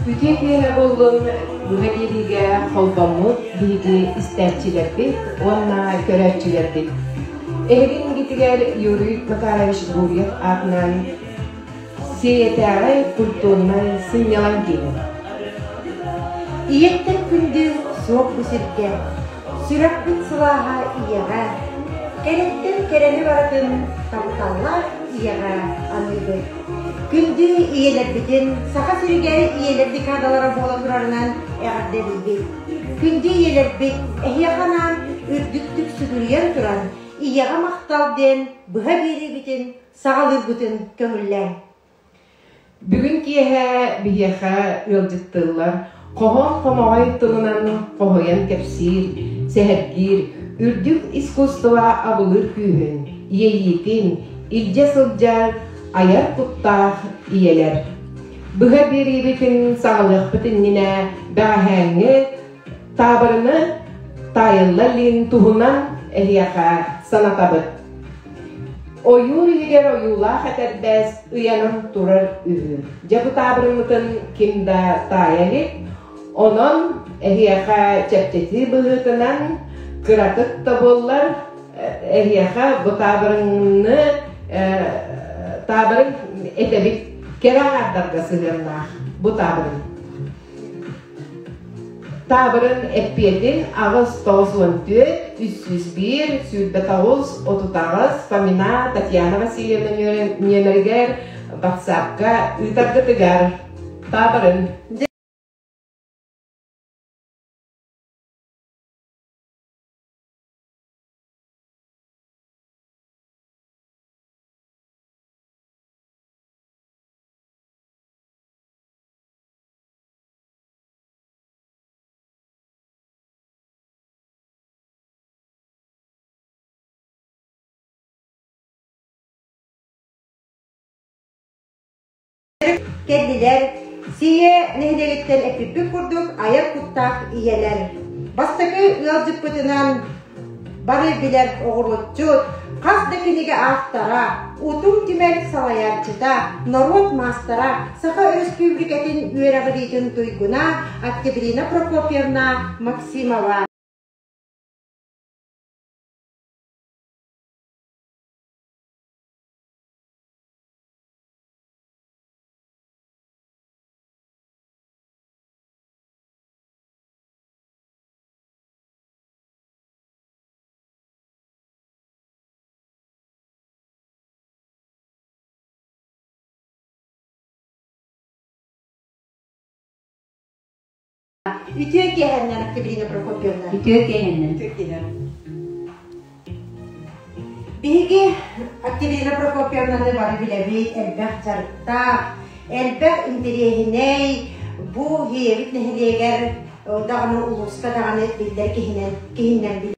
Үтүө киэһэ буоллун быһа биэриигэ холбоммут биһиги истээччилэрбит уонна көрөөччүлэрбит. Эһиги иннигитигэр Юрий Макарович Гурьев аатынан Сиэйэтээҕи культурнай сынньалаҥ киинэ. Ийэттэн күндү суох бу сиргэ, сүрэхпит сылааһа ийэҕэ, кэрэттэн кэрэни барытын тапталлаах ийэҕэ аныыбыт. Күндү ийэлэрбитин Саха сиригэр ийэлэр декадалара буола турарынан эҕэрдэлиибит. Күндү ийэлэрбит эһиэхэ анаан үрдүктүк сүгүрүйэн туран ийэҕэ махтал диэн быһа биэриибитин саҕалыырбытын көҥүллээҥ. Бүгүн киэһэ биһиэхэ ыалдьыттыыллар хоһоон хомоҕой тылынан хоһуйан кэпсиир, сэһэргиир, үрдүк искусство абылыыр күүһүн, иэйиитин илдьэ сылдьар айар куттаах ийэлэр. Быһа биэриибитин саҕалыахпыт иннинэ бэҕэһээҥҥи Таабырыны таайылла илин туһунан эһиэхэ санатабыт. Ойуур иһигэр ойуулаах этэрбэс ыйанан турар үһү. Дьэ бу таабырыммытын ким да таайа илик. Онон эһиэхэ чэпчэтии быһыытынан кыратык да буоллар эһиэхэ бу таабырыны таабырын этэбит кэрэ аҥаардарга сыһыаннаах бу таабырын. Таабырын эппиэтин 894, 301, 29, 38 Фомина Татьяна Васильевна нүөмэригэр ватсапка ыытаргытыгар таабырын. Кэллилэр, Сиэ нэһилиэгиттэн эппиппит курдук айар куттаах ийэлэр. Бастакы ыалдьыппытынан Бары билэр оҕуруотчут, хас да кинигэ автора, Утум түмэл салайааччыта, норуот маастара, Саха Өрөспүүбүлүкэтин үөрэҕириитин туйгуна Октябрина Прокопьевна Максимова. Үтүө киэһэннэн, Октябрина Прокопьевна. Үтүө киэһэннэн. Үтүө киэһэн. Биһиги Октябрина Прокопьевнаны бары билэбит, элбэх дьарыктаах, элбэх интэриэһинэй бу Ийэбит нэһилиэгэр даҕаны улууска даҕаны биллэр киһинэн киһиннэн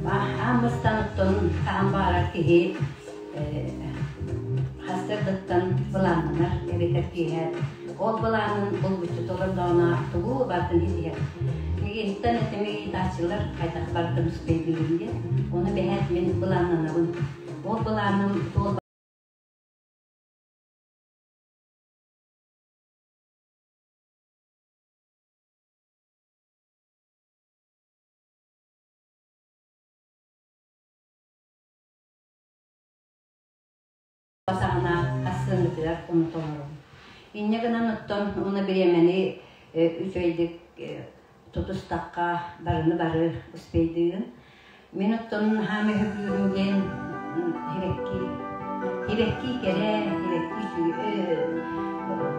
Аан бастаан оттон хаһан баҕарар киһи хастардыттан былааннанар эбэтэр киэһэ ол былаанын булгуччу толордоҕуна тугу барытын ситиһэр. Мигиттэн этими ыйытааччылар хайдах барытын успейдыыбын диэн. Ону бэһээт мин былааннанабын. Ол былааным туол саҕана ассыаҥҥытыгар ону толоробун. Инньэ гынан оттон уонна бириэмэни үчүгэйдик тутустахха барыны бары успейдыыгын. Мин оттон наһаа мөһөкүүрүм диэн һибэкки һибэкки кэрэ, һибэкки үчүгэй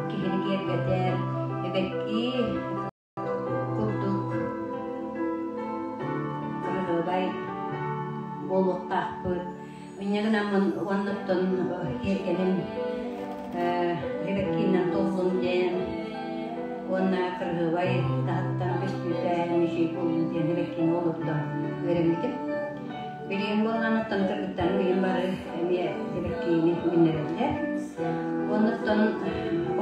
киһини киэргэтэр, һибэкки курдук кыраһыабай буолуохтаахпыт. Инньэ гынаммын уоннаттан киэргэлим эбэккиинэн толлун диэн уонна кыраһыабай таһыттан көстүүтэ үчүгэй буоллун диэн эбэккиини олордо үөрэммитим. Билигин буолланыттан кыргыттарым билигин бары эмиэ эбэккиини үүннэрэллэр. Оннуттан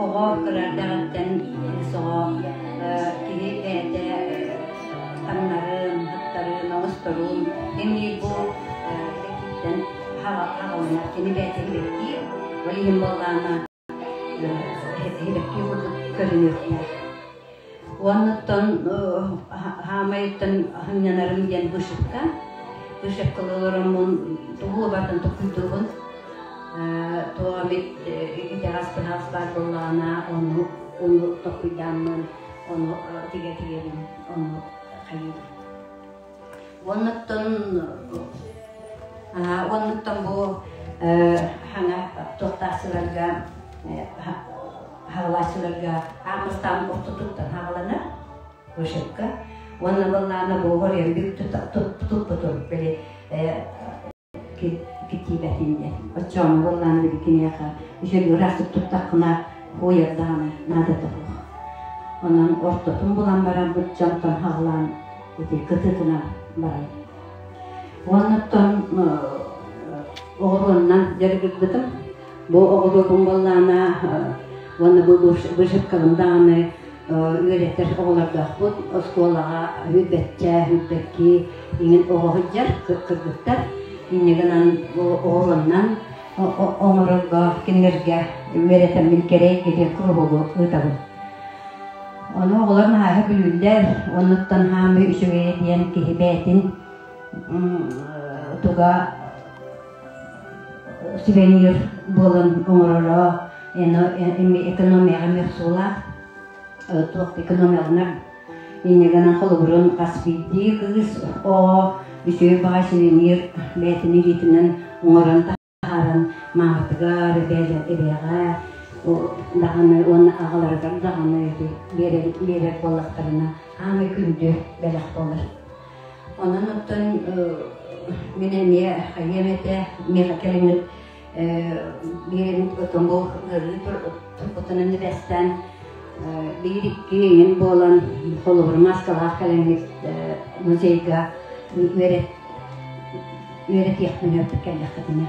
Оҕо кыра эрдэҕиттэн кыыс оҕо киһи бэйэтэ таҥнарын, аттарын, оҥосторун эмиэ бу киттэн хаҕаланар. Кини бэйэтэ хибэктиир, ол иһин буоллаҕына хибэктиир курдук көрүнүөхтээх. Уоннуттан хаамайыттан сынньанарым диэн вышивка. Вышивкалыы олороммун тугу барытын толкуйдуубун. Туох эмит итэҕэс быһаас баар буоллаҕына, ону ону толкуйдааммын, ону тигэ тигэбин, ону хайыыбын. Уоннуттан уоннуттан бу хаҥа туохтаахсыларга хаҕалааччыларга аан ортотуттан хаҕаланар вышивка уонна быллаана буолар эрбик туппутун били китиибэтин диэн оччоҕуна буоллаана били киниэхэ үчүгэй ыраастык туттаххына хуойардаҕына наадата суох онон ортотун булан баран бу дьонтон хаҕалаан ити кытыытынан баран уоннаттан оҕуруоннан дьарыгырбытым Бу оҕолорбун буоллаҕына уонна бу вышивкабын даҕаны үөрэтэр оҕолордоохпут. Оскуолаҕа сүүрбэччэ, сүүрбэкки иҥин оҕо сылдьар кыргыттар. Инньэ гынан бу оҕолорунан оҥорорго кинилэргэ үөрэтэммин кэрэ эйгэтигэр куруһуогу ыытабын. Ону оҕолор наһаа бүлүүллэр, оннуттан хаамыы үчүгэйэ диэн киһи бэйэтин туга сувенир буолан оҥороро экономияҕа мөхсуулаах туох экономияланар инньэ гынан холобурун хас биирдии кыыс оҕо үчүгэй баҕайы сувенир бэйэтин илиитинэн оҥорон таһааран мааматыгар эбээҕэ даҕаны уонна аҕаларыгар даҕаны биэрэр биэрэр буоллахтарына аамай күндү бэлэх буолар. Онон оттон мин эмиэ хайыам этэ, миэхэ кэлиҥҥит биир оттон бу ыарыы турбутунан эбэстээн биир-икки иҥин буолан холобур мааскалаах кэлэҥҥит музейга үөрэт үөрэтиэхпин өр кэллэххитинэ.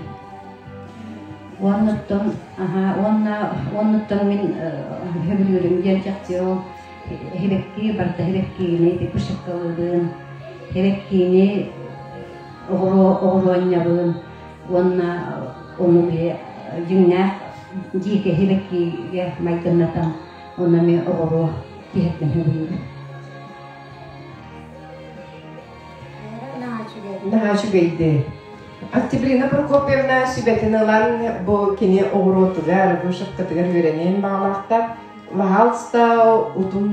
Уоннуттан аха уонна уоннуттан мин сөбүлүүрүм диэн чахчы ол Эһибэкки барыта эһибэккиини ити вышивкалыыбын, эһибэккиини оҕуруонньабын уонна ону били дьиҥнээх дьиикэ эһибэккиигэ майгыннатан уонна эмиэ оҕуруо тиһэрбин сөбүлүүбүн. Наһаа үчүгэйдии. Октябрина Прокопьевна сүбэтин ылан бу кини оҕуруотугар, вышивкатыгар үөрэниэн баҕалаахтар. Баһаалыста утум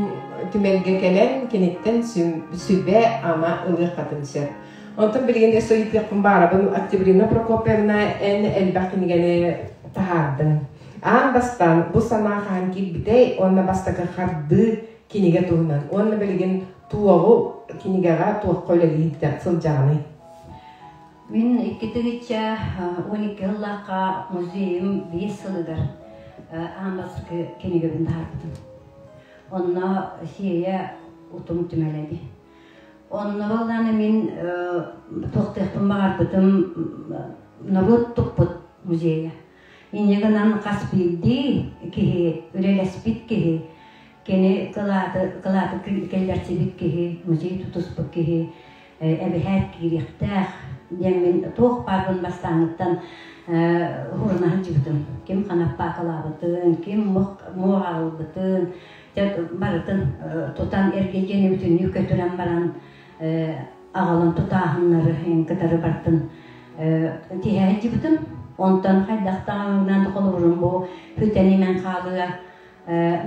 түмэлгэ кэлэн киниттэн сүбэ-ама ылыаххытын сөп. Онтон билигин өссө ыйытыахпын баарабын Октябрина Прокопьевна эн элбэх кинигэни таһаардыҥ. Аан бастаан бу санаа хаһан киирбитэй уонна бастакы хардыы кинигэ туһунан уонна билигин туоҕу кинигэҕэ туохха үлэлии сылдьаҕыный? Мин 2012 сыллаахха музейым биэс сылыгар аан бастакы кинигэбин таһаарбытым. Онно Сиэйэ утум түмэлэди. Онно буоллаҕына мин туохтуохпун баҕарбытым норуот туппут музейа. Инньэ гынан хас биирдии киһи, үлэлэспит киһи, кини кылааты, кылааты киллэрсибит киһи, музей тутуспут киһи эбэһээт киириэхтээх диэммин туох баарбын бастааҥҥыттан уһуруна сылдьыбытым. Ким ханаппаакалаабытын, ким муох аҕалбытын, барытын тутан эргийиэни бүтүннүү көтүрэн баран аҕалан тутааһыннары кытары бартын тиһэ сылдьыбытым. Онтон хайдах даҕанынан холобурум бу бүтэн имэн хаалыа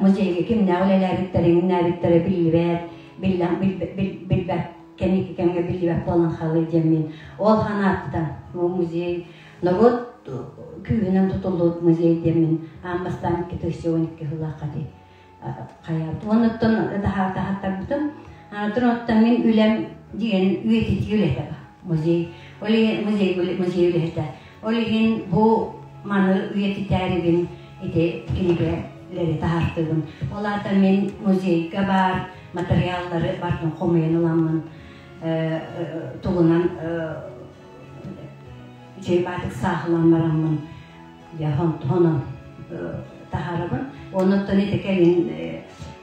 музейга кимнээх үлэлээбиттэрин, иҥнээбиттэрэ биллибэт, билбэт кэнники кэмҥэ биллибэт буолан хаалыа диэммин ол санааттан бу музей норуот күүһүнэн тутуллубут музей диэммин аан бастаан 2012 сыллаахха дии хайаабыт. Уонуттан таһааттарбытым. Оттон мин үлэм диэн үйэтитии үлэтэ музей. Ол иһин музей музей үлэһитэ. Ол иһин бу маны үйэтитээрибин ити кинигэлэри таһаартыыбын. Ол аата мин музейга баар материаллары барытын хомуйан ыламмын тугунан үчүгэй баатык саахылаан бараммын дьэ хонон. таһаарабын. Оннуттан ити кэлин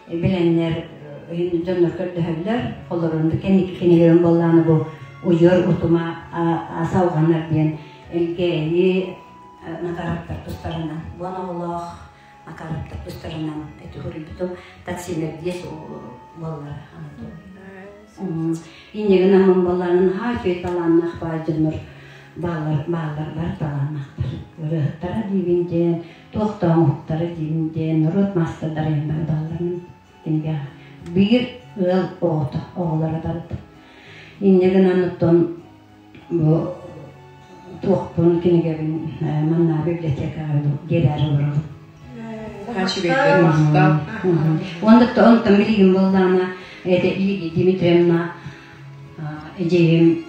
билэннэр дьоннор көрдөһөллөр. Олорун кэнники кинигэлэрим буоллаҕына бу удьуор утума салҕанар диэн Элгээйи Макаровтар тустарынан, уон оҕолоох Макаровтар тустарынан эти суруйбутум таксилер диэс буоллар. Инньэ гынан буоллаҕына наһаа үчүгэй талааннаах баай дьоннор бааллар, бааллар бары талааннаахтар. Ырыаһыттара диибин диэн, туох да оҥоһуктара диибин диэн, норуот маастардара диэн бары бааллар кинигэҕэ. Биир ыал оҕото, оҕолоро барыта. Инньэ гынан оттон бу туохпун кинигэбин манна библиотекаҕа биэрээри олоробун. Үчүгэйдик махтал. Уонна онтон билигин буоллаҕына это Лидия Дмитриевна эдьиийим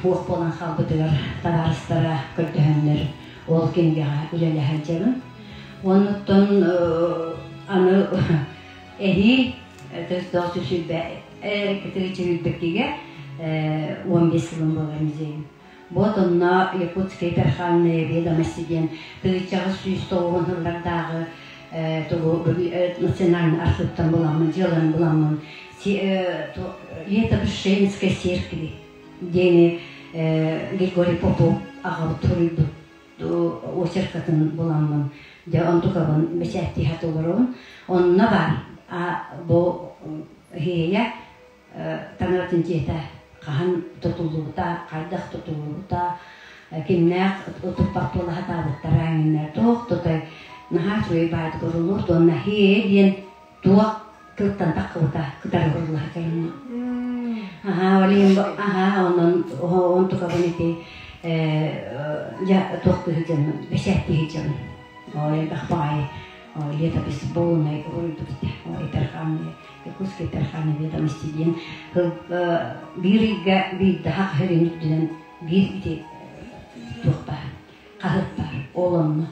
уох буолан хаалбытыгар табаарыстара көрдөһөннөр ол кинигэҕэ үлэлэһэ сылдьабын. Оннуттан аны эһиил төстөөх сүсүлбэ кытыгыччы 15 сылын буолар музейым. Вот онно Якутские перхальные ведомости диэн тыһыынчаҕа 190 сыллардааҕы тугу национальный архыыптан буламмын, дьыаланы буламмын Летописченской церкви диэни Григорий Попов аҕабыт суруйбут очеркатын буламмын, дьэ онтукабын бэчээттии сатыылларабын. Онно баар бу иһийэ таҥаратын дьиэтэ хаһан тутуллубута, хайдах тутуллубута, кимнээх туппат буола сатаабыттара эҥиннэр туох тутай наһаа үчүгэй баайдык уруллуур уонна хиэ диэн туох тылтан таххыбыта кытары уруллаһа дьонно. Аһаа, олин аһаа, онон онтукабын ити туох кыһы дьонун, бэчээттиһи дьонун. Ой, элбэх баҕайы летопись полный уруйдубут. Ой, тархааны Якутские перханы ведомости диэн биир ыйга биирдэ хахырын үрдүнэн биир ити туох баар хаһыат баар ол онно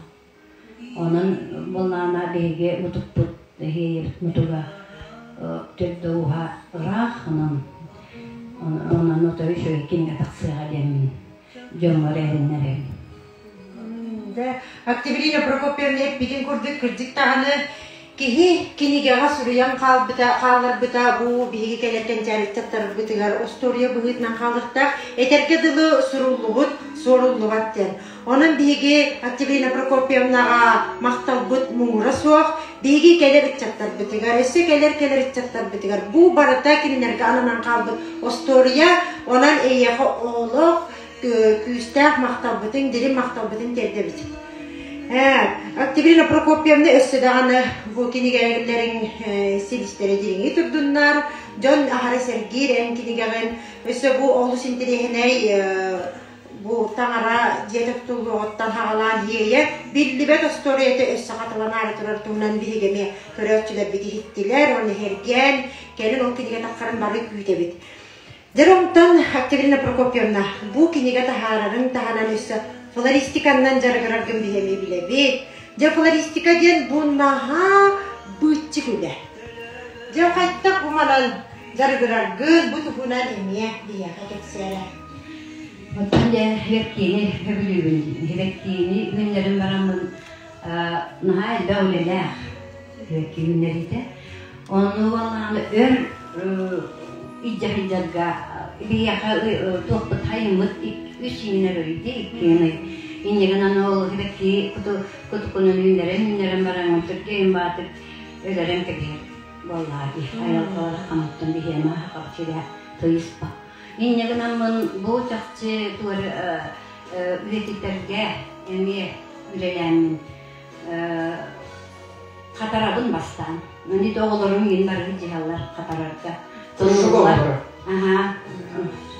онон буоллаҕына биһиги мутукпут эһиэйэбит мутуга төрдө ууһа ыраах онон онон отой үчүгэй кинигэ тахсыаҕа диэммин дьоҥҥор эрэннэрэбин. Да, Октябрина Прокопьевна эппитин курдук кырдьык даҕаны киһи кинигэҕэ суруйан хаалбыта, хаалларбыта бу биһиги кэлэр кэнчээри ыччаттарбытыгар остуоруйа быһыытынан хаалыахтаах. Этэргэ дылы суруллубут, суоруллубат диэн. Онон биһиги Октябрина Прокопьевнаҕа махталбыт муҥура суох. Биһиги кэлэр ыччаттарбытыгар, өссө кэлэр-кэлэр ыччаттарбытыгар бу барыта кинилэргэ ананан хаалбыт остуоруйа. Онон эйиэхэ олох күүстээх махталбытын, дириҥ махталбытын тиэрдэбит. Октябрина Прокопьевна өссө даҕаны бу кинигэлэриҥ силистэрэ дириҥи турдуннар, дьон аһара сэргиир эн кинигэҕин. Өссө бу олус интэриэһинэй бу таҥара дьиэтэ тутуллуоҕуттан хаҕалаан иэйэ биллибэт остуоруйата өссө хатыланаары турар туһунан биһиги эмиэ көрөөччүлэрбит иһиттилэр уонна иһэргээн кэлин ол кинигэ таххарын бары күүтэбит. Дьэ онтон Октябрина Прокопьевна бу кинигэ таһаарарын таһынан өссө флористиканнан дьарыгыраргын биһиэми билэбит. Дьэ флористика диэн бу наһаа быыччык үлэ. Дьэ хайдах бу манан дьарыгыраргын бу туһунан эмиэ биһиэхэ кэпсээрэ. Оттон дьэ Хевектиини сөбүлүүбүн. Хевектиини үүннэрин бараммын наһаа элбэх үлэлээх Хевекки үүннэриитэ. Онну буоллаҕына өр илдьэ сылдьарга биһиэхэ туохпут хайыммыт үс иинэр өйдө иккиэн ый. Инньэ гынан ол хевекки кутукунун үүннэрэн үүннэрэн баран Сергей Баатыр өлөрөн кэбиһэр буоллаҕа дии. Айылҕалар хамыттан биһиэмэ хапчыга тыйыспа. Инньэ гынаммын бу чахчы туор үйэтитэргэ эмиэ үлэлээммин хатарабын бастаан. Ини оҕолорум иин бары дьиһаллар хатарарга. Тоннуллар. Аха.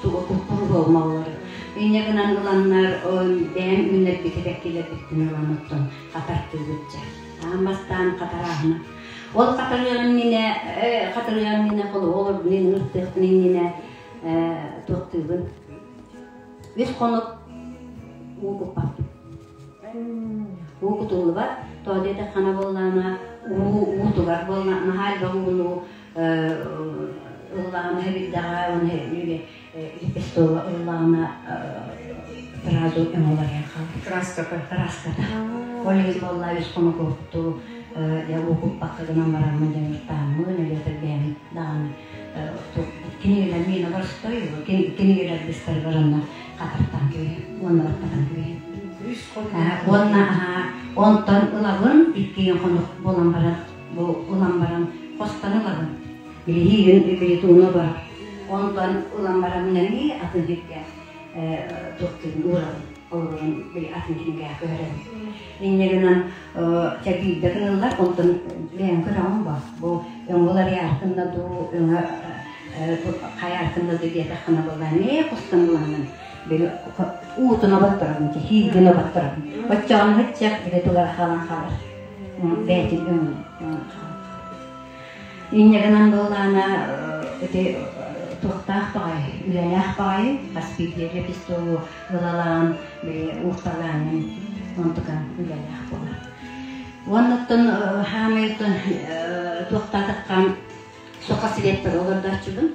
Куппуруһуолмаллар. Инньэ гынан ыланнар бэйэм үүннэрбит эбэккилэрбиттэн ылан оттон хатартыыбыт дьэ. Аан бастаан хатарааһына. Ол хатарыам иннинэ, хатарыам иннинэ холуһу олордун иннин ыртыахпын иннинэ туохтуубун. Үс хонук уу куппаппын. Уу кутуллубат, тоҕо диэтэххинэ буоллаҕына уу уутугар буолла наһаа элбэх ууну ыллаҕына билдэҕэ уонна лепестова ыллаҕына сразу өҥөлөрөн хаалар. Краската. Краската. Ол иһин буолла үс хонугутту дьэ уокуппакка гынан бараммын дьэ ыртааммын эбэтэр бэйэм даҕаны кинигэлэр миэнэ боростой кинигэлэр быстар баранна хатартаан кэбиһэ уонна баттатан кэбиһэ уонна онтон ылабын иккиэн хонук буолан баран бу ылан баран хостон ылабын билиһиигин билитууну бар онтон ылан баран эмиэ атын сиргэ туохтуун уурабын олорун били атын кинигэҕэ көһөрөбүн инньэ гынан чэ биирдэ гыныллар онтон бэйэм көрөҕүн бо бу өҥө уларыйаартынна дуу өҥө хайаартынна дуу диэтэххинэ буоллаа эмиэ хостон ылаҥҥын били уутун оботторобун хииргин оботторобун оччоҕуна сыччах били тугар хаалан хаалар бэйэтин өҥүн хаалар Инньэ гынан буоллаҕына ити туохтаах баҕайы, үлэлээх баҕайы, хас биирдии пистолу ылалаан, били уурталаанын онтукан үлэлээх буолар. Уоннаттан хаамайыттан туохтаатахха соха светтары олордооччубун.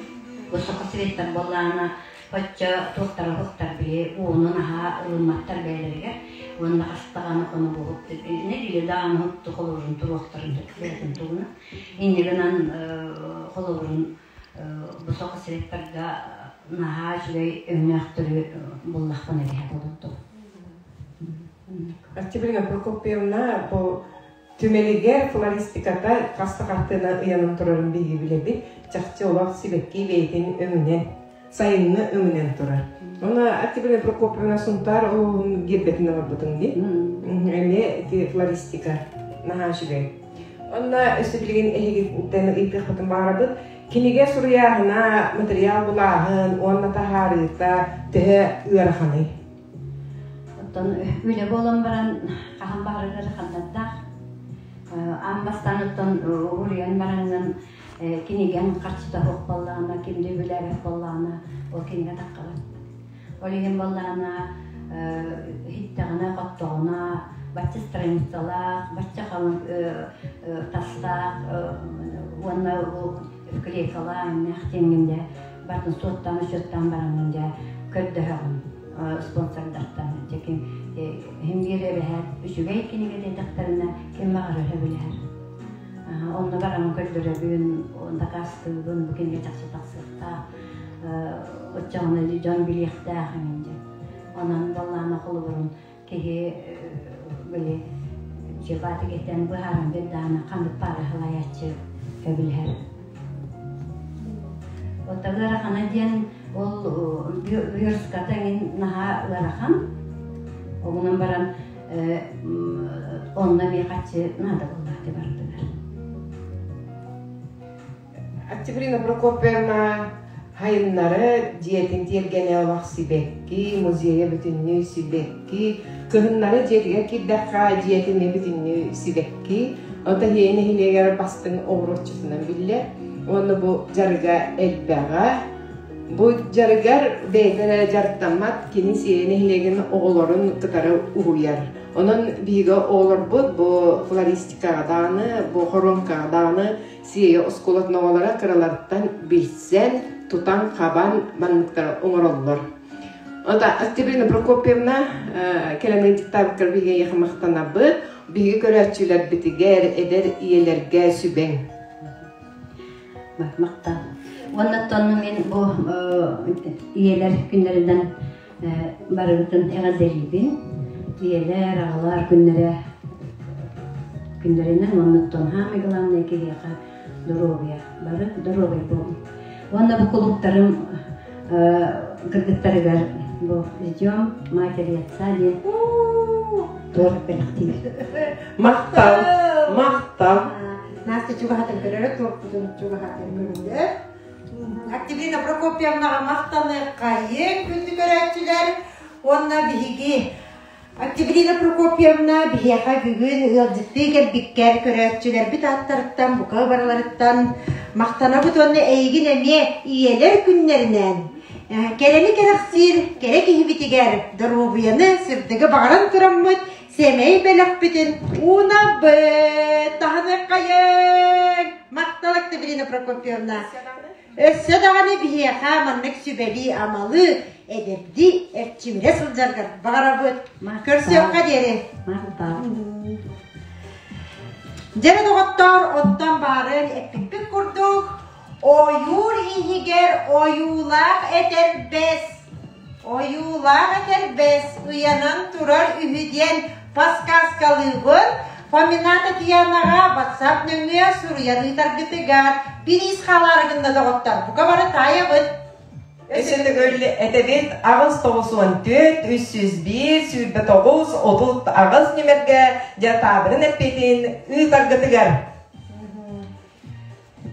Бу соха светтар буоллаҕына Оччо туохтара уһуктар били ууну наһаа ылымматтар бэйэлэригэр уонна хас даҕаны хонугуһут нэдиэлэ даҕаны уһукту холобурун туруохтарын бэйэтин тугуна. Инньэ гынан холобурун бу соҕус сиреттарга наһаа үчүгэй өҥнөөхтөрү буллахпына эбиһэ болуттум. Октябрина Прокопьевна бу Түмэлигэр флористиката хас да хартыына ыйанан турарын биһиги билэбит. Чахчы олох сибэкки бэйэтин өҥүнэн, сайыҥҥы өҥүнэн турар. Уонна Октябрина Прокопьевна Сунтаар улууһун гиэрбэтин оҥорбутуҥ дии. Эмиэ ити флористика наһаа үчүгэй. Онно өссө билигин эһигиттэн ыйытыахпытын баҕарабыт. Кинигэ суруйааһына, материал булааһын уонна таһаарыыта төһө ыараханый? Оттон үлэ буолан баран хаһан баҕарар ыараханнардаах. Аан бастаан оттон уруйан бараҥҥын кинигэҥ харчыта суох буоллаҕына, ким да үбүлээбэт буоллаҕына, ол кинигэ таххабат. Ол иһин буоллаҕына иһиттэҕинэ, хоттоҕуна, бачча страницалаах, бачча халыҥ тастаах уонна вклейкалаах, иннээх диэҥҥин дьэ барытын суоттаан-учуоттаан бараҥҥын дьэ көрдөһөҕүн спонсордартан дьэ ким иһин биир эбэһээт үчүгэй кинигэ диэтэхтэринэ ким баҕарар сөбүлэһэр онно бараммын көрдөрөбүн дакаастыыбын бу кинигэ чахчы тахсыахтаах оччоҕуна дьон билиэхтээх эҥин дьэ онон баллаана холобурун киһи били дьыбаатыгыттан быһааран биэрдэҕинэ ханнык паара салайааччы сөбүлэһэр. Оттон ыарахана диэн ол верстката эҥин наһаа ыарахан. Оҕунан баран онно эмиэ хаччы наада буоллаҕа бардылар. Октябрина Прокопьевна сайыннары дьиэтин тиэргэнэ олох сибэкки, музейа бүтүннүү сибэкки, кыһыннары дьиэтигэр киирдэххэ дьиэтин бүтүннүү сибэкки. Онтон Иэйэ нэһилиэгэр бастыҥ оҕуруотчутунан биллэр. Уонна бу дьарыга элбэҕэ. Бу дьарыгар бэйэтэ эрэ дьарыктаммат, кини Сиэйэ нэһилиэгин оҕолорун кытары уһуйар. Онон биһиги оҕолорбут бу флористикаҕа даҕаны, бу хоруоҥкаҕа даҕаны Сиэйэ оскуолатын оҕолоро кыраларыттан билсэн, тутан-хабан манныктары оҥороллор. Ота Октябрина Прокопьевна кэлэн ыалдьыттаабыккар биһиги эйиэхэ махтанабыт. Биһиги көрөөччүлэрбитигэр, эдэр ийэлэргэ сүбэҥ. Махтал. Уонна мин бу ийэлэр күннэринэн барыбытын эҕэрдэлиибин. Ийэлэр, аҕалар күннэрэ күннэринэн уонна хаамай главное киһиэхэ доруобуйа. Бары доруобай буолун. Уонна бу кулууптарым кыргыттарыгар бу ждем матери отца диэн торт бэлэхтиир. Махтал! Махтал! Настя чугаһатан көрөрө, торпутун чугаһатан көрүллэр. Октябрина Прокопьевнаҕа махтаныаххайыҥ, күндү көрөөччүлэр! Уонна биһиги Октябрина Прокопьевна биһиэхэ бүгүн ыалдьыттыы кэлбиккэр көрөөччүлэрбит ааттарыттан бука барыларыттан махтанабыт уонна эйигин эмиэ ийэлэр күннэринэн кэрэни кэрэхсиир кэрэ киһибитигэр доруобуйаны, сырдыгы баҕаран тураммыт сэмэй бэлэхпитин уунабыт! Таһыныаххайыҥ! Махтал, Октябрина Прокопьевна! Өссө даҕаны биһиэхэ маннык сүбэлии-амалыы, эдэрдии эрчимирэ сылдьаргар баҕарабыт. Көрсүөххэ диэри. Дьэ доҕоттоор, оттон баарын эппиппит курдук, ойуур иһигэр ойуулаах этэрбэс, ойуулаах этэрбэс ыйанан турар үһү диэн подсказкалыыбын. Фомина Татьянаҕа WhatsApp нөҥүө суруйан ыытаргытыгар бириис хаалаары гынна доҕоттор. Бука бары таайабыт. Өссө төгүл этэбит 894 301 29 38 нүмергэ дьэ таабырын эппиэтин ыытаргытыгар.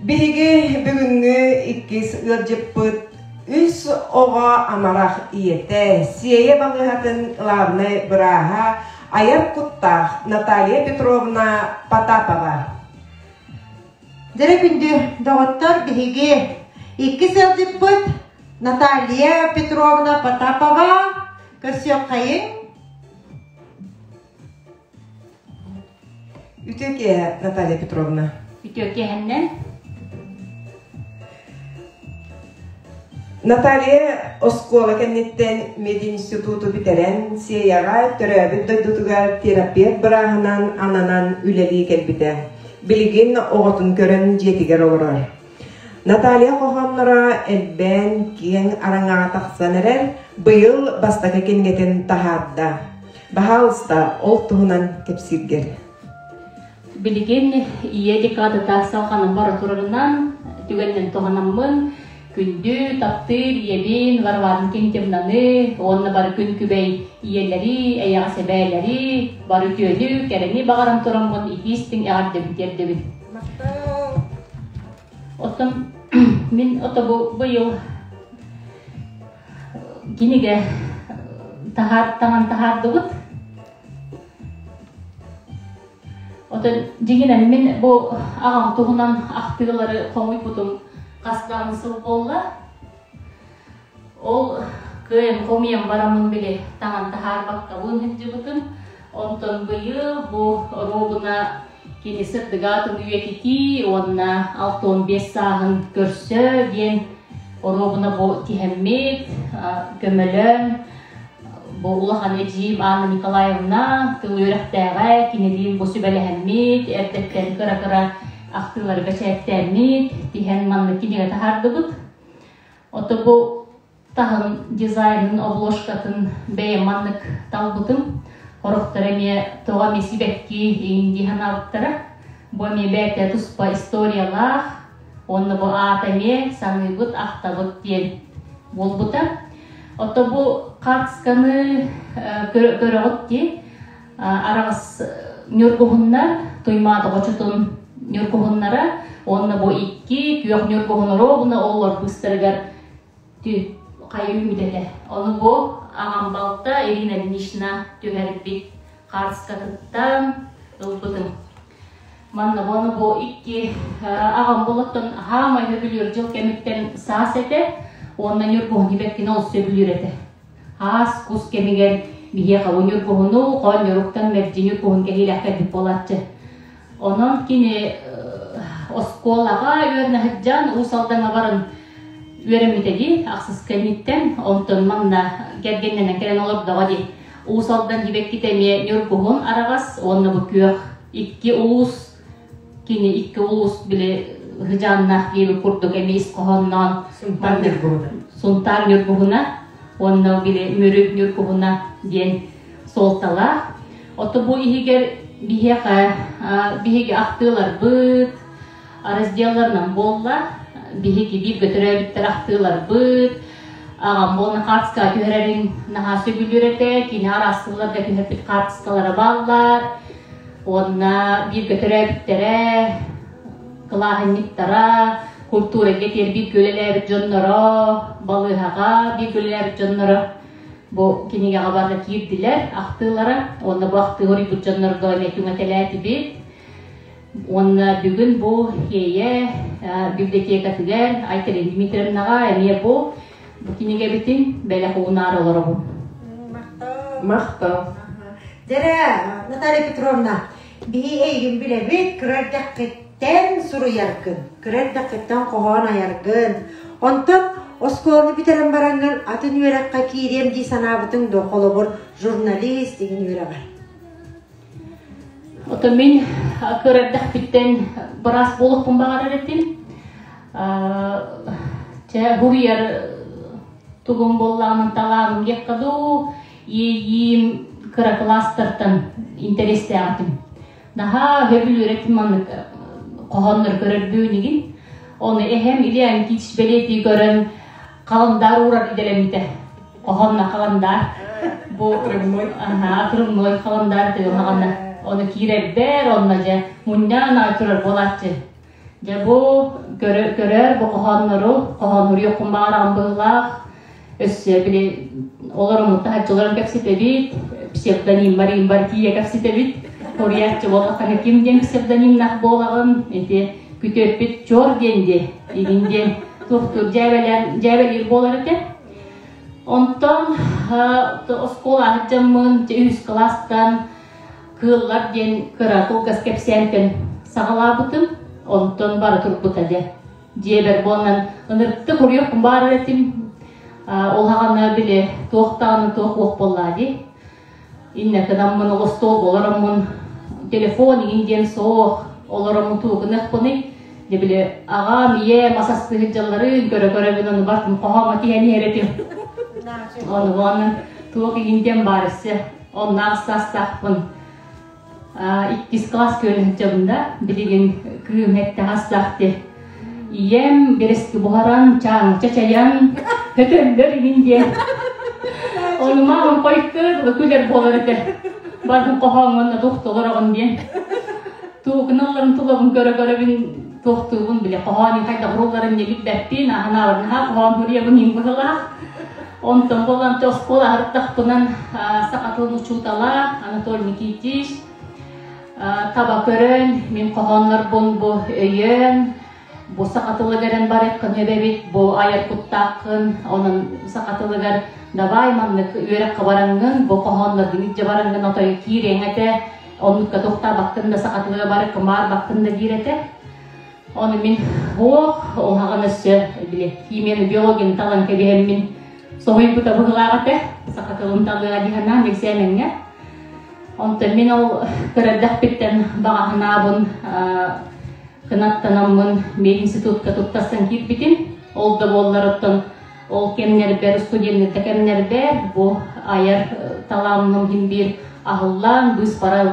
Биһиги бүгүҥҥү иккис ыалдьыппыт үс оҕо амарах ийэтэ, Сиэйэ балыыһатын главнай бырааһа, айар куттаах Наталья Петровна Потапова. Дьэ күндү доҕоттор, биһиги иккис ыалдьыппыт Наталья Петровна Потапова көрсүөххэйиҥ. Үтүө киэһэ, Наталья Петровна. Үтүө киэһэннэн. Наталья оскуола кэнниттэн мединституту бүтэрэн, Сиэйэҕэ төрөөбүт дойдутугар терапевт бырааһынан ананан үлэлии кэлбитэ. Билигин оҕотун көрөн дьиэтигэр олорор. Наталья хоһоонноро элбээн, киэҥ араҥаҕа тахсан эрэр, быйыл бастакы кинигэтин таһаарда. Баһаалыста, ол туһунан кэпсииргэр. Билигин ийэ декадата салҕанан бара турарынан, түгэнинэн туһанаммын, күндү, таптыыр ийэбин Варвара Кентьевнаны уонна бары күн күбэй ийэлэри, эйэҕэс эбээлэри, бары үтүөнү, кэрэни баҕаран тураммын итии-истиҥ эҕэрдэбин тиэрдэбин. Оттон мин отобу быйыл кинигэ таһаар таҥан таһаардыбыт. Отон дьиҥинэн мин бу аҕам туһунан ахтыылары хомуйбутум хас даҕаны сыл буолла. Ол кыайан хомуйан бараммын били таҥан таһаарбаккабын сылдьыбытым. Онтон быйыл бу оруобуна кини сырдыгаатын үйэтитии уонна 65 сааһын көрсө диэн оруобуна бу тиһэммит, көмөлөөн бу улахан эдьиийим Анна Николаевна тыл үөрэхтээҕэ кинилиин бу сүбэлэһэммит, эрдэттэн кыра-кыра ахтыылары бэчээттээммит, тиһэн маннык кинигэ таһаардыбыт. Ото бу таһын дизайнын, обложкатын бэйэм маннык талбытым. Сорохтор эмиэ тоҕо эмиэ сибэкки иҥин дии санаабыттара. Бу эмиэ бэйэтэ туспа историялаах, уонна бу аата эмиэ саныыбыт, ахтабыт диэн буолбута. Ото бу хаартысканы көрөҕүт дии, араҕас ньургуһуннар, Туймаада хочотун ньургуһуннара уонна бу икки күөх ньургуһун оруобуна оллор быыстарыгар хайа үүммүт этэ. Ону бу аҕам балта Ирина Ильинична түһэрбит хаартыскатыттан ылбытым. Манна ону бу икки аҕам болоттон хаамай сөбүлүүр дьыл кэмиттэн саас этэ уонна ньургуһун ибэккини ол сөбүлүүр этэ. Аас кус кэмигэр биһиэхэ бу ньургуһуну хоонньоруктан мэлдьи ньургуһун кэһиилээх кэлбит буолааччы. Онон кини оскуолаҕа үөрэнэ сылдьан Уус Алдаҥҥа баран үөрэммитэ дии, ахсыс кэнниттэн. Онтон манна кэргэннэнэн кэлэн олордоҕо дии. Уус Алдан сибэккитэ эмиэ ньургуһун араҕас уонна бу күөх икки улуус кини икки улуус били сыдьааннаах диэбит курдук эмиэ ис хоһоонноон Сунтаар ньургуһуна. Сунтаар ньургуһуна уонна били Мүрү ньургуһуна диэн суолталаах. Ото бу иһигэр биһиэхэ биһиги ахтыыларбыт разделларынан буолла. Биһиги бииргэ төрөөбүттэр ахтыыларбыт, аҕам буолна хаартыскаҕа түһэрэрин наһаа сөбүлүүр этэ. Кини араас сылларга түһэрбит хаартыскалара бааллар. Уонна бииргэ төрөөбүттэрэ, кылааһынньыктара, культурага бииргэ үлэлээбит дьонноро, балыыһаҕа бииргэ үлэлээбит дьонноро бу кинигэҕэ барыта киирдилэр ахтыылара. Уонна бу ахтыы хоруйбут дьоннорго эмиэ түҥэтэлээтибит. Уонна бүгүн бу Хиэйэ библиотекатыгар Айталина Дмитриевнаҕа эмиэ бу бу кинигэбитин бэлэх уунаары олоробун. Махтал. Махтал. Дьэрэ, Наталья Петровна, биһи эйигин билэбит, кыра эрдэххиттэн. эрдэххиттэн суруйаргын, кыра эрдэххиттэн хоһоон айаргын, онтон оскуоланы бүтэрэн бараҥҥын атын үөрэххэ киириэм дии санаабытыҥ дуо, холобур, журналист игин үөрэҕэр? Ото мин кыра эрдэхпиттэн быраас буолуохпун баҕарар этим. Чэ, буруйар тугум буоллаҕынан талааным диэххэ дуу, иэйиим кыра кылаастартан интэриэстээх этим. Наһаа сөбүлүүр этим маннык хоһооннор көрөрбүн игин. Ону эһэм Илья Никитич бэлиэтии көрөн халандаар уурар идэлэммитэ. Хоһоонно халандаар. Бу отрывной халандаар тыылаҕына. Ону киирэрбэр, онно дьэ мунньаан аҕай турар буолааччы. Дьэ бу көрөр бу хоһооннору, хоһооннуруйуохпун баҕараҕын быһыылаах. Өссө били олоруммут таһаччыларын кэпсэтэбит, псевдониммар имбар тиийэ кэпсэтэбит. Хоруйааччы буоллаххына ким диэн псевдонимнах буолаҕын, ити күтүөппүт чор диэн дии, игин диэн туохтуур дьээбэлээн дьээбэлиир буолар этэ. Онтон оскуола сылдьаммын үһүс кылаастан Кыыллар диэн кыра кылгас кэпсээнтэн саҕалаабытым, онтон бара турбута дьэ. Дьиэбэр буолан ынырыктык уруйуохпун баарар этим. Ол хаҕана били туох даҕаны туох уох буоллаа дии. Иннэ кынаммын ол остуолга олороммун телефон иҥин диэн суох олороммун тугу гыныахпыный? Дьэ били аҕам, ийэм ас астыы сылдьалларын көрө-көрөбүн ону бартым хоһооҥҥо тиһэн иһэр этим. Ону буолан туох иҥин диэн баар өссө Онно саастаахпын. Иккис класс көрүнчөбүн да, билигин кыым эттэҕастаах ти. Ийэм бирэски буһаран, чааҥча чайан, көтөллөр иҥин диэн. Ону маамам хойукка күлэр буолар этэ. Барбын хоһооҥҥон туохтолороҕун диэн. Туукуналларын тулабын көрө-көрөбүн туохтуубун биле хоһоон хайдах урулларын не билбэппин, аһанаабын наһаа хоһоон суруйабын иҥ быһылаах. Онтон буолан оскуола аһардахпынан саха тылын учуутала Анатолий Никитич таба көрөн, мин хоһооннорбун бу өйөөн, бу саха тылыгар барыаххын эбэбит, бу айар куттааххын, онон саха тылыгар давай маннык үөрэххэ бараҥҥын, бу хоһоонноргун илдьэ бараҥҥын отой киириэҥ этэ, оннукка тохтообаккын да саха тылыгар барыккын баарбаккын да диир этэ. Ону мин суох, уһаҕын өссө били химияны, биологияны талан кэбиһэммин соһуйбута быһыылаах этэ. Саха тылын талыа дии санаан экзамеҥҥа. Онтон мин ол көрөрдөхпүттэн баҕа санаабын кынаттанаммын мединститутка туттарсан киирбитим. Ол да буоллар оттон ол кэмнэрбэр, студеннар да кэмнэрбэр бу айар талааммын иһин биир аһыллан, быыс барар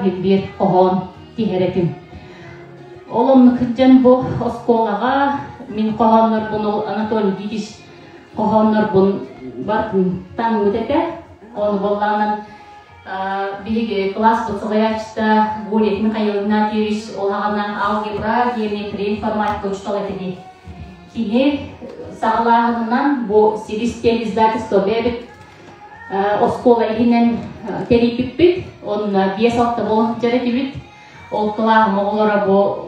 иһин биир хоһоон тиһэр этим. Ол оннук сылдьан бу оскуолаҕа мин хоһооннорбун ол Анатолий Никитич хоһооннорбун барытын таҥмыт этэ. Ону буоллаҕынан биһиги кылааспыт салайааччыта Гурьев Михаил Игнатьевич ол аҕана алгебра, геометрия, информатика учуутала этэ дии. Кини саҕалааһынынан бу Силис диэн издательство бэйэбит оскуола иһинэн тэрийбиппит. Онно 5-6 буолан сылдьар этибит. Ол кылааһым оҕолоро бу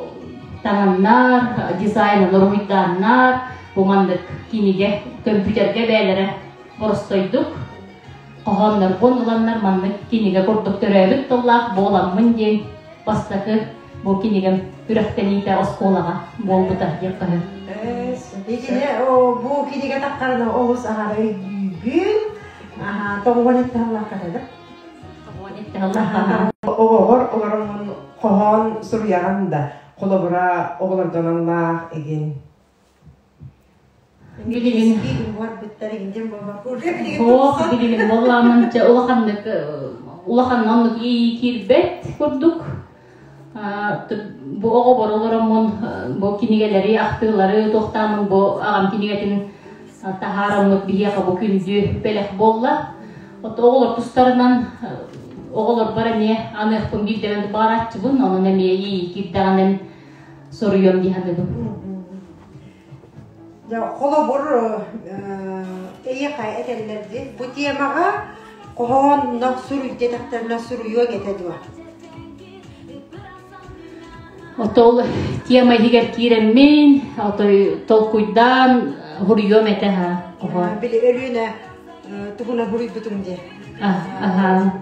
таҥаннар, дизайнын уруһуйдааннар, бу маннык кинигэ көмпүүтэргэ бэйэлэрэ боростойдук хоһооннорбун ыланнар маннык кинигэ курдук төрөөбүт тыллаах буоламмын диэн бастакы бу кинигэм күрэхтэниитэ оскуолаҕа буолбута диэххэ сөп. Итини бу кинигэ таххарына олус аһара өйдүүбүн. Тоҕуон эттэһаллаахха Оҕоҕор олороммун хоһоон суруйаҕын да, холобура оҕолордоналлаах игин. Билигин Суох, билигин буоллаҕына улаханнык улахан оннук иэйии киирбэт курдук. Бу оҕобор олороммун бу кинигэлэри, ахтыылары туохтааммын бу аҕам кинигэтин таһаараммыт биһиэхэ бу күндү бэлэх буолла. От оҕолор тустарынан оҕолорбор эмиэ аныахпын биирдэрин баҕарааччыбын, онон эмиэ иэйии киирдэҕинэн соруйуом дии саныыбын. Дьэ, холобур, эйиэхэ этэллэр дии, бу темаҕа хоһоонно суруй диэтэхтэринэ суруйуоҥ этэ дуо? Отол тема иһигэр киирэммин, отой толкуйдаан суруйуом этэ ха хоһоон. Били Өлүөнэ туһунан суруйбутуҥ дии. Аха.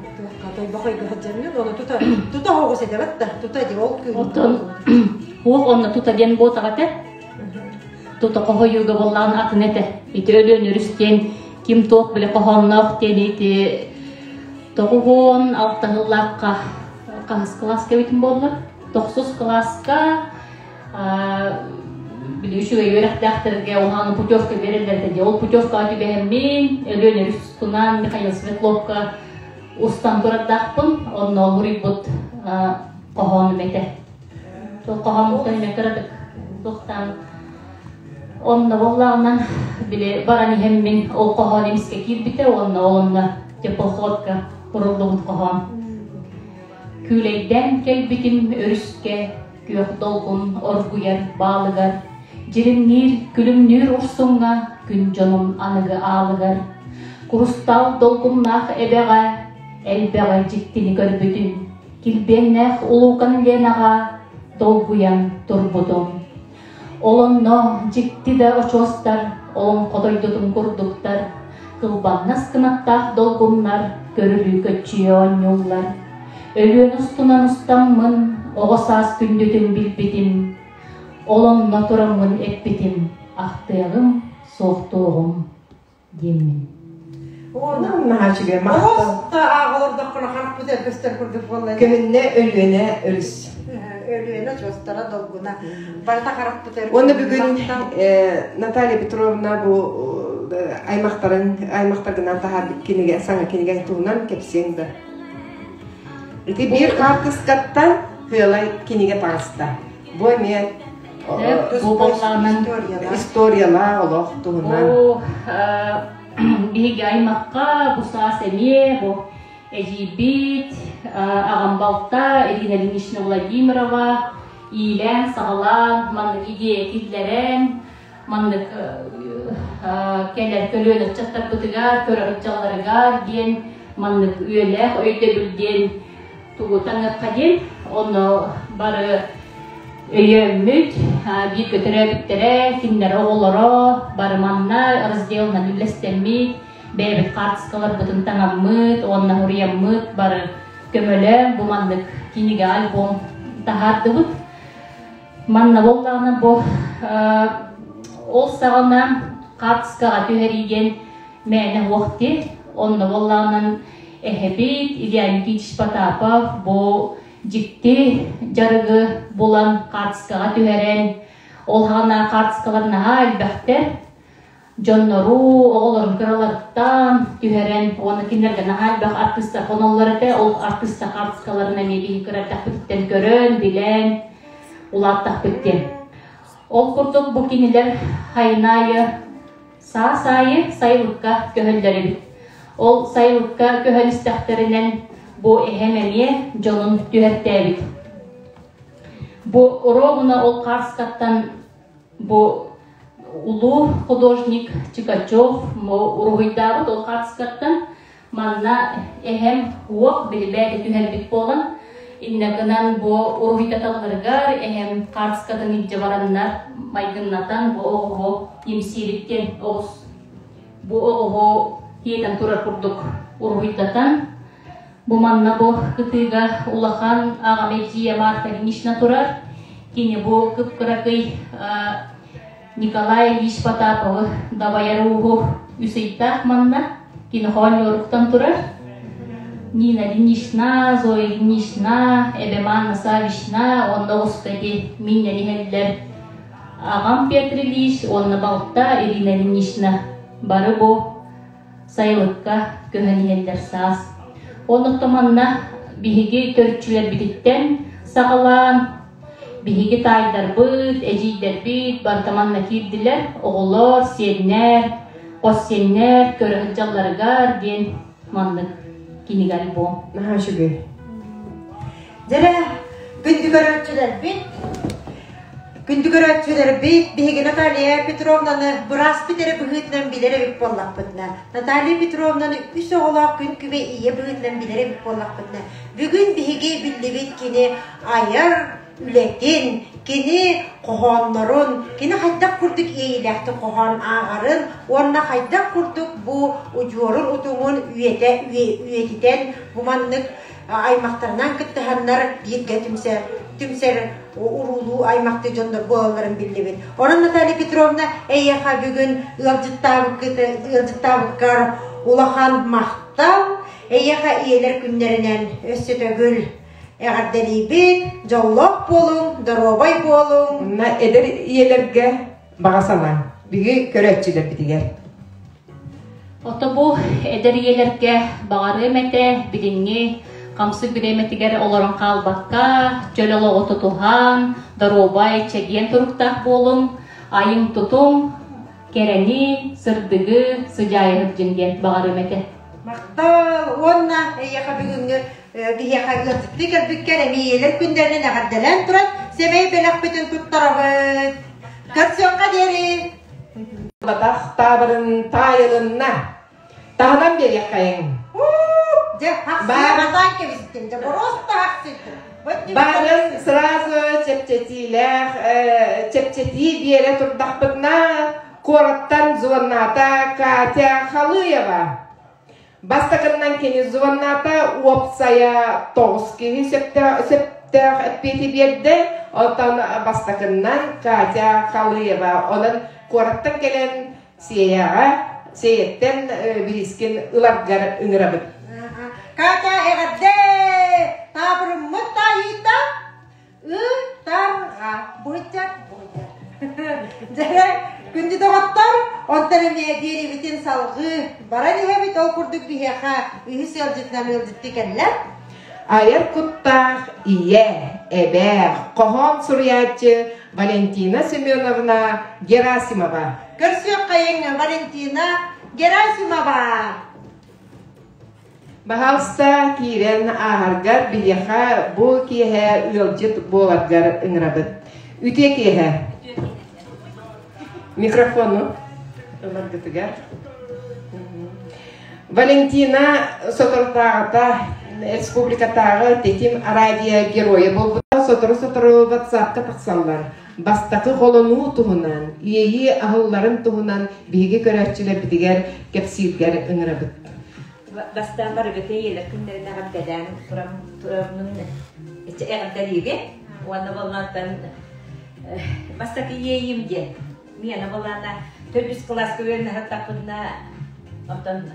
Тойбохойго сылдьаммын, ону тута тута оҕус этэ да, тута ди ол күн. Оттон уох онно тута диэн буотаҕа этэ. Тута хоһойууга буоллаҕын атын этэ. Ити Өлүөн өрүс диэн ким туох билэ хоһоонноох диэн ити 96 сыллаахха хаһыс кылааска эбитим буолла? Тохсус кылааска били үчүгэй үөрэхтээхтэргэ уһааны путевка биэрэллэр этэ дии. Ол путевкаҕа түбэһэммин Өлүөн өрүс устунан Михаил Светловка устан турардаахпын. Онно уруйбут хоһоонум этэ. Сол хоһооммуттан эмэ кыратык туохтаан онно буоллаҕынан били баран иһэммин ол хоһоон эмискэ киирбитэ уонна ол онно теплоходка куруллубут хоһоон. Күүлэйдээн кэлбитим өрүскэ күөх долгун оргуйар баалыгар, дьиримниир, күлүмнүүр урсуҥҥа күн дьонум аныгы аалыгар, курустаал долгуннаах эбэҕэ элбэҕи дьиктини көрбүтүм, килбиэннээх улуукан Ленаҕа долгуйан турбутум. Ол онно дьикти да очуостар, олоҥхо дойдутун курдуктар, кылбаннас кынаттаах долгуннар көрүлүү көччүйэ оонньууллар. Өлүөн устунан устаммын, оҕо саас күндүтүн билбитим. Ол онно тураммын эппитим, ахтыаҕым, суохтуоҕум диэммин. Онон наһаа махтал. Ааҕалордоххуна харахпыт эрбэстэр курдук буолла. Көһүннэ Өлүөнэ өрүс. Өлүөнэ чуостара долгуна. Барыта харахпыт эрбэстэр. Уонна бүгүн Наталья Петровна бу аймахтарын аймахтаргынан таһаарбыт кинигэ саҥа кинигэҥ туһунан кэпсиэҥ да. Ити биир хаартыскаттан Кыалай кинигэ таҕыста. Бу эмиэ бу боллаанан историялаах олох туһунан. Биһиги аймахха бу саас эмиэ бу эдьиийбит аҕам балта Ирина Ильинична Владимирова иилээн-саҕалаан маннык идея киллэрэн маннык кэлэр көлүөнэ ыччаттарбытыгар көрөр ыччалларыгар диэн маннык үйэлээх өйдөбүл диэн тугу таҥыахха диэн онно бары өйөөммүт бииргэ төрөөбүттэрэ кинилэр оҕолоро бары манна разделынан үллэстэммит бэйэбит хаартыскаларбытын таҥаммыт уонна уруйаммыт бары көмөлөөн бу маннык кинигэ альбом таһаардыбыт. Манна буоллаҕына бу ол саҕана хаартыскаҕа түһэрии диэн мээнэ уох дии. Онно буоллаҕынан эһэбит Илья Никитич Потапов бу дьикти дьарыгы булан хаартыскаҕа түһэрэн, ол саҕана хаартыскалар наһаа элбэхтэр. Дьоннору, оҕолорун кыраларыттан түһэрэн уонна кинилэргэ наһаа элбэх артыыстар хоноллор этэ. Ол артыыстар хаартыскаларын эмиэ биһиги кыра эрдэхпититтэн көрөн, билэн улааттахпыт диэн. Ол курдук бу кинилэр хайын аайы саас аайы сайылыкка көһөллөр эбит. Ол сайылыкка көһөн истэхтэринэн бу эһэм эмиэ дьонун түһэртээбит. Бу ровно ол хаартыскаттан бу улуу художник Чикачев уруһуйдаабыт ол хаартыскаттан Манна эһэм уох билибээти түһэрбит буолан, иннэ гынан бу уруһуйдаталларыгар эһэм хаартыскатын илдьэ бараннар майгыннатан бу оҕуһу имсиириттэн оҕус бу оҕуһу тиэтэн турар курдук уруһуйдатан бу манна бу кытыыга улахан аҕам эдьиийэ Марта Ильинична турар. Кини бу кып-кыракый Николай Ильич Потаповы дабайар ууһу үс ыйдаах манна кинохоонньуоруктан турар. Нина Ильинична, Зоя Ильинична, эбэм Анна Савична уонна оҕуска ити минньэн иһэллэр. Аҕам Петр Ильич уонна балта Ирина Ильинична бары бу сайылыкка көһөн иһэллэр саас. Оннуктан манна биһиги төрүччүлэрбититтэн саҕалаан Биһиги таайдарбыт, эдьиийдэрбит барыта манна киирдилэр, оҕолор, сиэннэр, хос сиэннэр көрө сылдьалларыгар диэн маннык кинигэ альбом. Наһаа үчүгэй. Дьэрэ, күндү көрөөччүлэрбит, күндү көрөөччүлэрбит, биһиги Наталья Петровнаны бырааспыт эрэ быһыытынан билэр эбит буоллахпытына, Наталья Петровнаны үс оҕолоох күн күбэй ийэ быһыытынан билэр эбит буоллахпытына, бүгүн биһиги биллибит кини айар үлэтин, Кини хоһооннорун, кини хайдах курдук иэйиилээхтик хоһоон ааҕарын уонна хайдах курдук бу удьуорун утумун үйэтэ үйэтитэн бу маннык аймахтарынан кыттыһаннар бииргэ түмсэр түмсэр уруулуу аймахтыы дьоннор буолалларын биллибит. Онон Наталья Петровна эйиэхэ бүгүн ыалдьыттаабыккыт ыалдьыттаабыккар улахан махтал. Эйиэхэ ийэлэр күннэринэн өссө төгүл эҕэрдэлиибит, дьоллоох буолуҥ, доруобай буолуҥ. Онно эдэр ийэлэргэ баҕа санаа биһиги көрөөччүлэрбитигэр. Ото бу эдэр ийэлэргэ баҕарыам этэ билиҥҥи хамсык бириэмэтигэр олорон хаалбакка, чөл олоҕу тутуһан, доруобай, чэгиэн туруктаах буолуҥ, айыҥ-тутуҥ, кэрэни, сырдыгы сыдьаайа сылдьыҥ диэн баҕарыам этэ. Махтал уонна эйиэхэ бүгүҥҥү биһиэхэ ыалдьыттыы кэлбиккэр эмиэ ийэлэр күннэринэн эҕэрдэлээн туран сэмэй бэлэхпитин туттарабыт. Көрсүөххэ диэри! Батах таабырын таайылынна. Таһынан биэриэххэйиҥ. Дьэ, хахсыйа кэбистим. Дьэ, просто хахсыйдым. Баарын сразу чэпчэтиилээх, чэпчэтии биэрэ турдахпытына, куораттан звонната Катя Халыева. Бастакыннан кини звонната уопсайа 9 киһи сөптөөх эппиэти биэрдэ. Оттон бастакыннан Катя Халыева. Онон куораттан кэлэн Сиэйэҕэ Сиэйэттэн бириискин ыларгар ыҥырабыт. Катя эҕэрдэ! Таабырыммыт таайыыта ытарҕа быдьар быдьар. Дьэ, күндү доҕоттор, онтон эмиэ биэриибитин салҕыы баран иһэбит. Ол курдук биһиэхэ үһүс ыалдьытынан ыалдьыттыы кэллэ. Айар куттаах ийэ, эбээ, хоһоон суруйааччы Валентина Семеновна Герасимова. Көрсүөххэйиҥ Валентина Герасимова! Баһаалыста киирэн ааһаргар биһиэхэ бу киэһэ ыалдьыт буоларгар ыҥырабыт. Үтүө киэһэ. Микрофону ыларгытыгар. Валентина соторутааҕыта республикатааҕы Тэтим радио геройа буолбута. Сотору-сотору ватсапка тахсаллар. Бастакы холонуу туһунан, иэйии аһылларын туһунан биһиги көрөөччүлэрбитигэр кэпсииргэр ыҥырабыт. Бастаан барыгытын ийэлэр күннэрин эҕэрдэлээн туран тураммын эҕэрдэлиибин уонна буоллаантан бастакы иэйиим диэн Миэнэ былаана төрдүс кылааска үөрэнэ сыттахпытына, оттон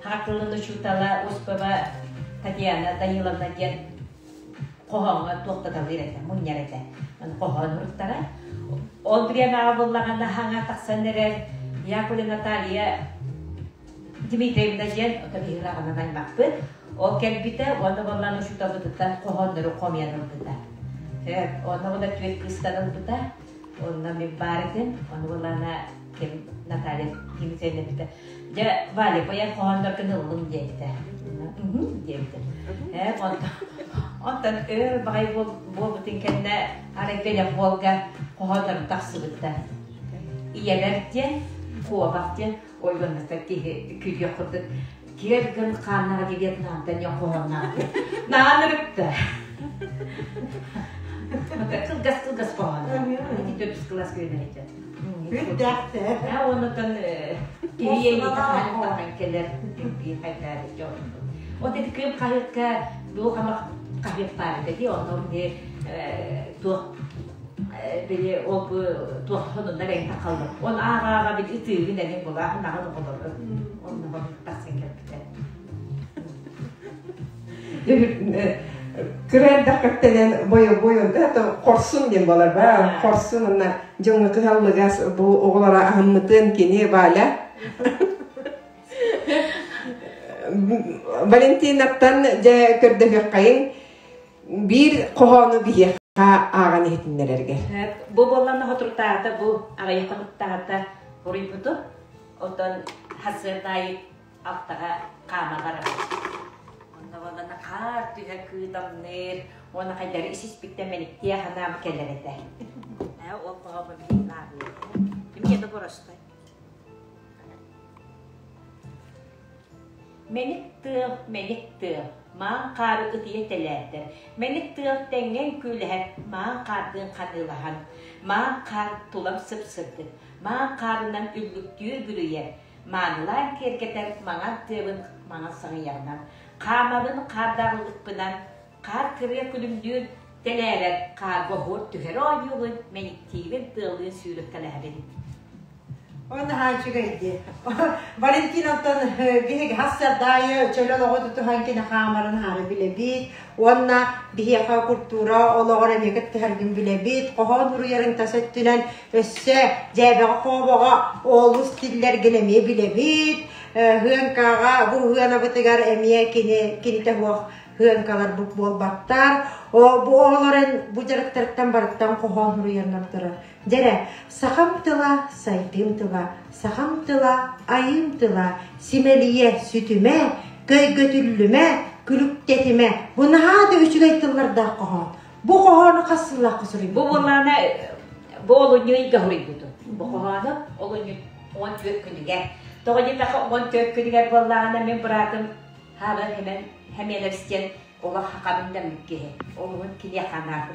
саха тылын учуутала Осипова Татьяна Даниловна диэн хоһооҥҥо туохтаталыыр этэ, мунньар этэ. Хоһоон уруттара. Ол бириэмэҕэ буллаҕына хаҥа тахсан эрэр Яковлева Наталья Дмитриевна диэн ото биһиги аҕанан аймахпыт. Ол кэлбитэ уонна буоллаан учууталбытыттан хоһооннору хомуйан ылбыта. Онно була түөрт кыыстан ылбыта. Онно мин баар этим. Ону булана ким Наталья Дмитриевна эппитэ. Дьэ, Валя, поян хоһоонноргун ыллым диэбитэ. Диэбитэ. Ээ, онтон өр баҕай буолбутун кэннэ арай бэлэх буолга хоһооннорум тахсыбыттар. Ийэбэр диэн, куобах диэн ойгонностор киһи күлүөх курдук киэр гын хааннаҕа Вьетнамтан диэн хоһоонноох наан ырытта. Кылгас кылгас хоһоон. Ити төрдүс кылаас үөрэнэччи. Үрдээхтэр. Оннуттан киһи таххан кэлэр биир хайдаары Вот ити кыым хаһыакка туох ама хаһыат баар этэ дии онно били туох били ол бу туох сонуннар эҥин тахаллар. Он ааҕа-ааҕа били ытыыгын эҥин булааһын аҕын оҕолору онно тахсан кэлбитэ. Кыра эрдэххэттэнэн бойобуой онто хорсун диэн буолар ба хорсун уонна дьоҥҥо кыһаллыгас бу оҕолоро аһыммытын кини Валя Валентинаттан дьэ көрдөһүөххэйиҥ биир хоһоону биһиэхэ ааҕан иһитиннэрэргэр. Бу буолланна хотуртаата бу аҕыйах хонуктаата буруйбуту оттон хасыардаайы алтаҕа хаама барабыт. Онно буолланна хаар түһэ кыытамныыр уонна хайдары ис-испиттэн мэниктиэ ханаам кэлэр этэ. Ол хоһоону билигин ааҕыам. Эмиэ да боростой. Мэник тыал, мэник тыал. Маан хаары ытыйа тэлээрдэр, Мэник тыал тэҥҥэ үҥкүүлэһэр, Маан хаардыын ханыылаһан, Маан хаар тулам сып-сырдык, Маан хаарынан үллүктүү бүрүйэр, Маанылаан киэргэтэр маҥан тыабын маҥан саҥыйаҕынан, Хаамабын хаардаах ыллыкпынан, Хаар кырыа күлүмнүүр тэлээрэр, Хаарга оһуор түһэр оонньуубун, Мэниктиибин тыаллыын сүүрэккэлэһэбин. Наһаа үчүгэй дии. Валентин онтон биһиги хассардаайы чөл олоҕу тутуһан кини хаамарын хаары билэбит. Уонна биһиэхэ культура олоҕор эмиэ кыттыһаргын билэбит. Хоһоон уруйарын тас өттүнэн өссө дьээбэҕэ хообоҕо олус тиллэргин эмиэ билэбит. Ыһыаҥкаҕа бу ыһыанабытыгар эмиэ кини кинитэ суох ыһыаҥкалар буолбаттар. Бу оҕолорун бу дьарыктарыттан барыттан хоһоон уруйарынан турар. Дьэрэ, сахам тыла, сайдыым тыла, сахам тыла, айыым тыла, симэлийэ, сүтүмэ, көйгөтүллүмэ, күлүктэтимэ. Бу наһаа да үчүгэй тыллардаах хоһоон. Бу хоһоону хас сыллаахха суруйбут? Бу буоллаана бу олунньу ыйга суруйбутум. Бу хоһоону олунньу 14 күнүгэр. Тоҕо диэтэххэ 14 күнүгэр буоллаҕына мин быраатым Хаабын Хэмэн Хэмиэнэбис диэн олох хахабын дэммит киһи. Олуһун киниэхэ анаан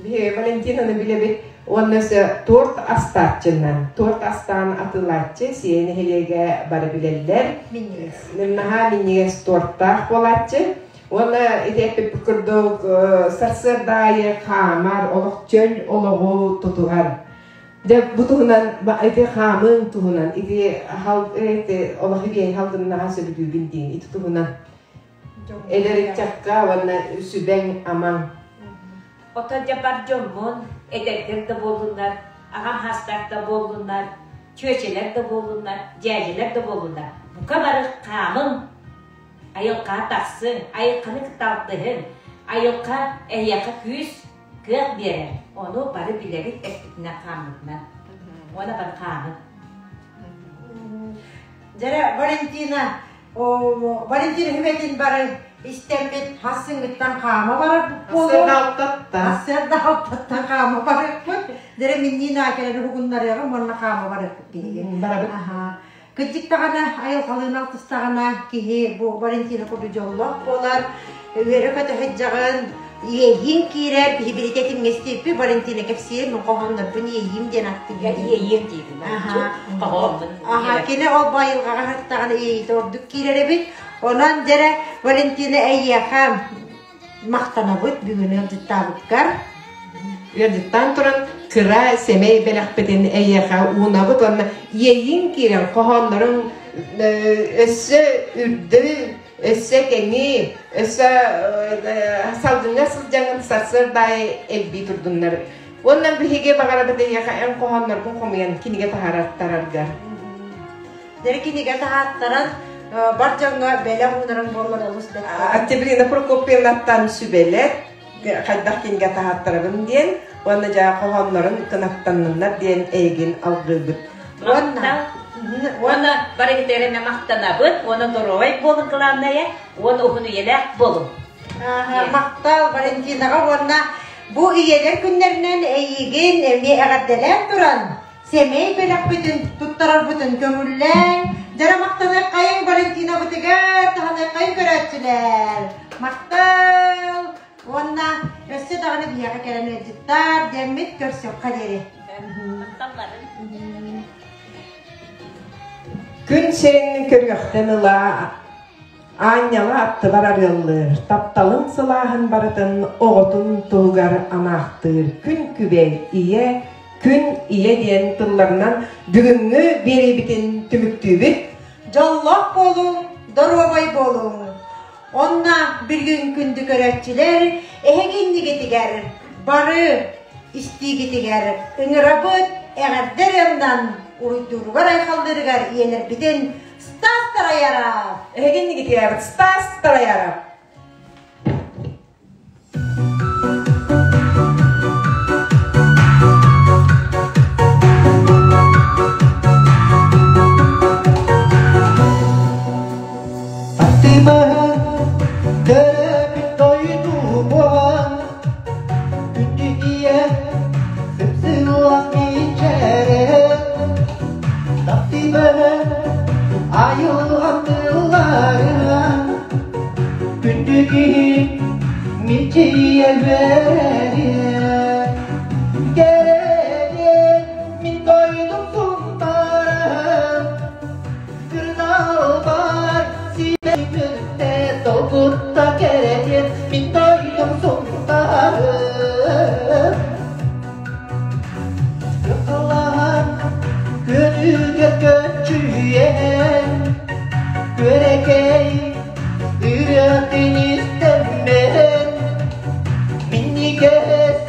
Биһиги Валентинаны билэбит уонна өссө торт астааччынан, торт астаан атыылааччы Сиэ нэһилиэгэ бары билэллэр. Минньигэс. Наһаа минньигэс тортаах буолааччы. Уонна ити эппиппит курдук сарсыарда аайы хаамар, олох чөл олоҕу тутуһар. Дьэ бу туһунан ити хаамыың туһунан ити хал ити олох ибиэй халгыннаҕа сөбүлүүбүн диин ити туһунан эдэр ыччакка уонна сүбэҥ амаҥ. Оттон дьэ бар дьоммун эдэрдэр да буоллуннар, аҕам хаастаах да буоллуннар, чүөчэлэр да буоллуннар, дьээдьэлэр да буоллуннар, бука бары хаамыҥ, айылҕаҕа тахсыҥ, айылҕаны кытта алтыһыҥ, айылҕа эһиэхэ күүс, кыах биэрэр. Ону бары билэбит эппитинэн хааммытынан. Уонна бары хаамын. Дьэрэ Валентина, Валентина үһүбэтин бары истэммит хассыҥҥыттан хаама барар буолуо. Ассыарда алтаттан хаама барыахпыт. Дьэрэ минниин аакелери уһугуннарыаҕым уонна хаама барыахпыт биһиги. Барабыт. Кырдьык даҕаны айылҕалыын алтыстаҕына киһи бу Валентина курдук дьоллоох буолар, үөрэ-көтө сылдьаҕын, иэйииҥ киирэр, киһи билитэ тимҥэстииппи Валентина кэпсиир, мин хоһооннорбун иэйиим диэн аттыыр. Иэйиим диибин. Хоһооммун. Аха, кини ол бу айылҕаҕа сыттаҕына иэйиитэ ордук киирэр эбит. Онон дьэрэ Валентина эйиэхэ махтанабыт бүгүн ыалдьыттаабыккар. Ыалдьыттаан туран кыра сэмэй бэлэхпитин эйиэхэ уунабыт уонна иэйиҥ киирэн хоһоонноруҥ өссө үрдү, өссө кэҥии, өссө салгыҥҥа сылдьаҥҥын сарсыарда аайы элбии турдуннар. Уонна биһиги баҕарабыт эйиэхэ эн хоһоонноргун хомуйан кинигэ таһаараттараргар. Дьэ кинигэ таһааттаран бар дьоҥҥо бэлэх уунаран буоллар олус бэрт. Октябрина Прокопьевнаттан сүбэлэр хайдах кинигэ таһааттарабын диэн уонна дьэ хоһооннорун кынаттанныннар диэн эйигин алгыыбыт. Уонна уонна барыгытыгар эмэ махтанабыт уонна доруобай буолун главное уонна уһун үйэлээх буолун. Махтал Валентинаҕа уонна бу ийэлэр күннэринэн эйигин эмиэ эҕэрдэлээн туран Сэмэй бэлэхпитин туттарарбытын көҥүллээҥ, дьара махтаныаххайыҥ Валентинабытыгар, таһыныаххайыҥ көрөөччүлэр. Махтал! Уонна өссө даҕаны биһиэхэ кэлэн ыалдьыттаар диэммит көрсүөххэ диэри. Махталларын. Күн сирин көрүөхтэн ыла Аанньала аттыбар арыаллыыр, тапталын сылааһын барытын оҕотун туһугар анаахтыыр күн күбэй ийэ, күн ийэ диэн тылларынан бүгүҥҥү биэриибитин түмүктүүбүт. Дьоллоох буолуҥ, доруобай буолуҥ! Онно билигин күндү көрөөччүлэр, эһиги иннигитигэр бары истиигитигэр ыҥырабыт, эҕэрдэ ырыамнан уруйдууругар-айхаллыырыгар ийэлэрбитин Стас Тараяров! Эһиги иннигитигэр Стас Тараяров! Аттымаһын төрөөбүт дойдубуһан күндү ийэ сыпсыллан мичээрэ Таптыыбын айылҕан тылларын. Толкутта кэрэтиэн мин дойдум сунтаарым. Кылаан күнүгэр көччүйэн, күөрэкэй ырыатын истэммэн, минньигэс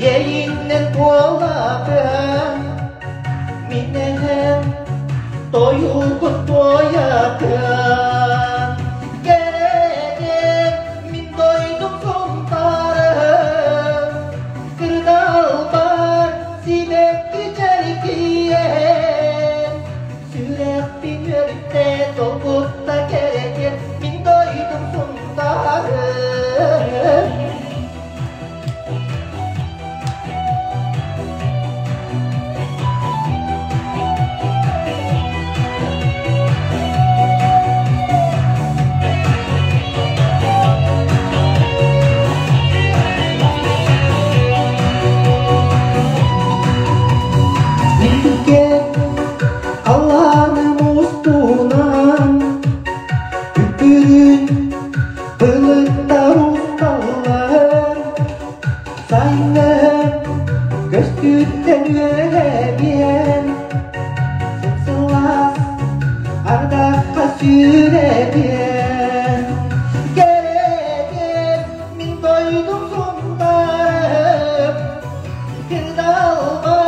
иэйиинэн буолабын, мин эһэм тойугун туойабын. Кэрэтиэн мин дойдум сунтаарым, кырдалбар сибэкки чэрикийэн, сүрэхпин үөртэ толкутта кэрэтиэн мин дойдум сунтаарым. Илгэ алланым устунан үппүрүн былыттар усталлар сайыным көстүүттэн үөрэбиэн сылаас ардахха сүүрэбиэн кэрэтиэн мин дойдум сунтаарым кырдалга